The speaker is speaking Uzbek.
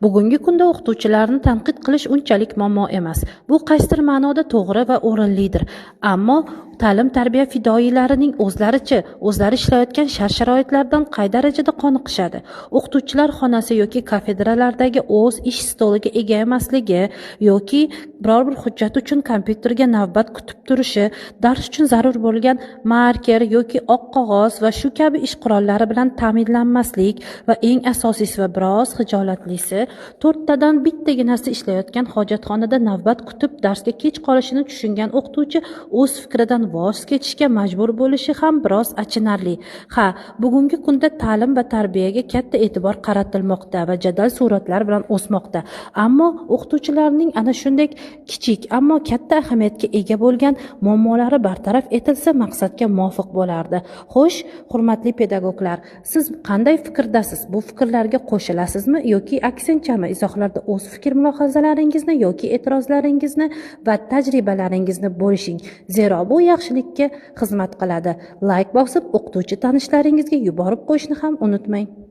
Bugungi kunda o'qituvchilarni tanqid qilish unchalik muammo emas. Bu qaysidir ma'noda to'g'ri va o'rinlidir. Ammo ta'lim-tarbiya fidoyilarining o'zlarichi, o'zlari ishlayotgan shart-sharoitlardan qay darajada qoniqishadi? O'qituvchilar xonasi yoki kafedralardagi o'z ish stoliga ega emasligi yoki biror bir hujjat uchun kompyuterga navbat kutib turishi, dars uchun zarur bo'lgan marker yoki oq qog'oz va shu kabi ish qurollari bilan ta'minlanmaslik va eng asosiysi va biroz xijolatlisi, to'rttadan bittaginasi ishlayotgan hojatxonada navbat kutib darsga kech qolishini tushungan o'qituvchi o'z fikridan voz kechishga majbur bo'lishi ham biroz achinarli. Ha, bugungi kunda ta'lim va tarbiyaga katta e'tibor qaratilmoqda va jadal sur'atlar bilan o'smoqda. Ammo o'qituvchilarning ana shunday kichik, ammo katta ahamiyatga ega bo'lgan muammolari bartaraf etilsa maqsadga muvofiq bo'lardi. Xo'sh, hurmatli pedagoglar, siz qanday fikrdasiz? Bu fikrlarga qo'shilasizmi yoki aksinchami? Izohlarda o'z fikr mulohazalaringizni yoki e'tirozlaringizni va tajribalaringizni bo'lishing. Zero bu yaxshilikka xizmat qiladi. Like bosib, o'qituvchi tanishlaringizga yuborib qo'yishni ham unutmang.